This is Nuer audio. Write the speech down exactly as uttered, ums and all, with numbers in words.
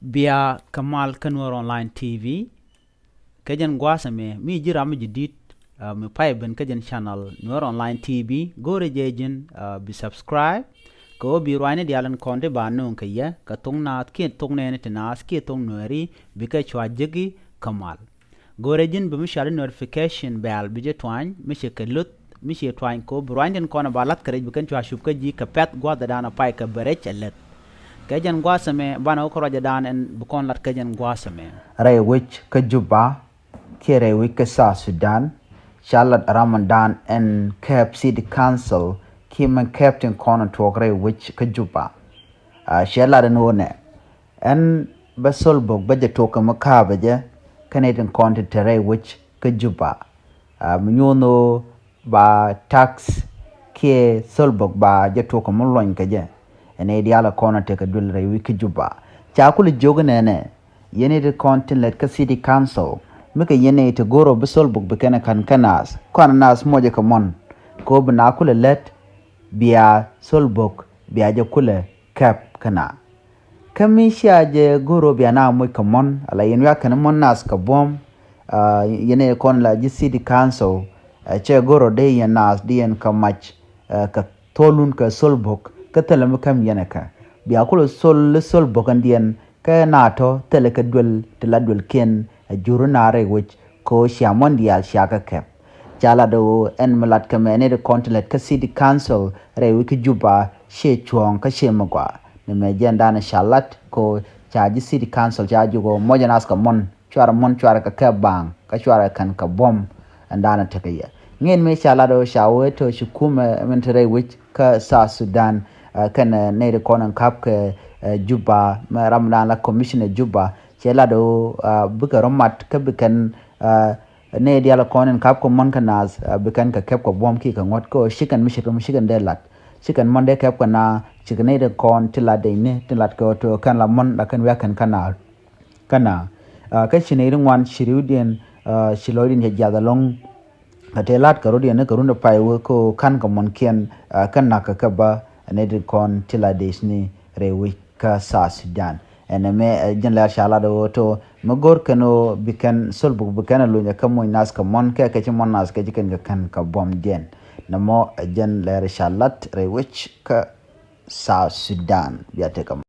Bia kɛ mal kä Nuer Online T V. Kä jɛn gua̱a̱th ɛmɛ mi ji̱ ram mi ji̱ di̱t, ah, mi pay ben kä jɛn channel Nuer Online T V. Go̱rɛ jɛ ji̱n, ah, bi subscribe. Kɛ ɣöö bi ruacni diaal in kɔn ti ba nööŋ kɛ yɛ kɛ thoŋ naath kiɛ thoŋ nɛɛni ti naath kiɛ thoŋ Nuɛɛri bikɛ cua jeki kɛ mal. Go̱rɛ ji̱n bi mi cuali notification bell bi jɛ tuany mi cɛ kɛ luth mi cɛ tuany kɛ ɣöö bi ruacni tin kɔn ba lath kɛ rɛc bi kɛn cua cup kä ji̱ kɛ pɛ̈th gua̱a̱th ɛ daan a pay kɛ bɛ rɛc ɛ leth. Kɛ jɛn gua̱a̱th ɛmɛ banɛ wä kä ruacɛ daan ɛn bi kɔn lat kä jɛn gua̱a̱th ɛmɛ. Rɛy wec kä Juba kiɛ rɛy wec kä South Sudan, ca lat ram ɛn daan ɛn kɛɛp City Council kiɛ mɛn kɛɛp tin kɔn tuɔɔk rɛy wec kä Juba. Ah, cɛ lat ɛn ɣöö nɛ ɛn bä Solbok bä jɛ tuɔɔk kɛ mi ka̱a̱pɛ jɛ kä nɛy tin kɔn ti te rɛy wec kä Juba. Ah, mi nyuɔ̱n ɣöö ba tax kiɛ Solbok ba jɛ tuɔk kɛ mi luɔny kɛ jɛ. Ɛn ɛ diaal kɔn a tekɛ duel rɛy wec kä Juba. Ca kulɛ jiök nɛnɛ yɛn iti kɔn tin lät kä City Council mi kɛ yɛn iti go̱r ɔ bi Solbok bi kɛn ɛ ka̱n kä naath kɔn naath muɔcɛ kɛ mɔn kɛ ɣöö bi na kulɛ lät bia Solbok bia jɛ kulɛ kɛp kä na. Kä mi cia jɛ go̱r ɔ bia na muc kɛ mɔn ala yɛn wiak kɛn mɔn naath kɛ buɔ̱m. Ah, yɛn ɛ kɔn la ji̱ City Council, ah, cɛ go̱r ɔ dee yɛn naath di yɛn kɛ mac, ah, kɛ thol wun kɛ Solbok kä thilɛ mi käm yɛn ɛ kɛ bia kulɛ thol li Solbok ɛn diɛn kä na tɔ thilɛ kɛ duel ti la duel kiɛn, ah, jur na rɛy wec kɛ ɣöö cia mɔn diaal cia kɛ kɛp. Ca lat ɣöö ɛn mi lat kɛ mɛ nɛy ti kɔn ti lät kä City Council rɛy wec kä Juba ciɛ cuɔ̱ɔ̱ŋ kä ciɛ mi gɔaa. Ni mɛ jɛn danɛ ca lat kɛ ɣöö ca ji̱ City Council ca jiök ɣöö muɔcɛ naath kɛ mɔn cuarɛ mɔn cuarɛ kɛ kɛp baaŋ kä cuarɛ kɛn kɛ buɔ̱m. Ɛn danɛ tekɛ yɛ ŋi̱i̱n mi ca lat ɣöö ca wee tɔ ci kumɛ min te rɛy wec kä South Sudan, ah, kɛn, ah, nɛy ti kɔn ɛn ka̱p kɛ, ah, Juba mɛ ram dan la commissioner Juba cɛ lat ɣöö, ah, bikɛ rɔ mat kä bi kɛn, ah, nɛy diaal kɔn in kap kɛ muɔ̱n kä naath, ah, bi kɛn kɛ kɛp kɛ buɔ̱m ki kɛ ŋuɔ̱t kä ɣöö ci kɛn mi ce̱tkɛ mi ci kɛn dee lat. Ci kɛn muɔ̱n dee kɛp kɛ na ci kɛ nɛy ti kɔn ti lat dee ni ti lat kɛ ɣöö to kɛn la muɔ̱n la kɛn wiak kɛn kä na. Kä na, ah, kä ci nɛy ti ŋuan ci riwdiɛn, ah, ci lɔcdiɛn cɛ jiath ɛlɔ̱ŋ. Kɛ tëë lat kɛ rɔ̱diɛn ni kɛ run ti pay wee kä ɣöö ka̱n kɛ muɔ̱nkiɛn, ah, kä na̱k kɛ kɛ bä nɛy ti kɔn ti lat dee ni rɛy wec kä South Sudan. Ɛn ɛmɛ, eh, jɛn lɛr ca lat ɣöö to mi go̱r kɛn ɣöö bi kɛn Solbok bi kɛn a luny ɛ kä muc naath kɛ muɔ̱n kɛ kɛ ci muɔ̱n naath kɛ ci kɛn kɛ kɛn kɛ buɔ̱m jɛn. Nɛmɔ, eh, jɛn lɛr ca lat rɛy wec kä South Sudan. Bia tekɛ mɔ.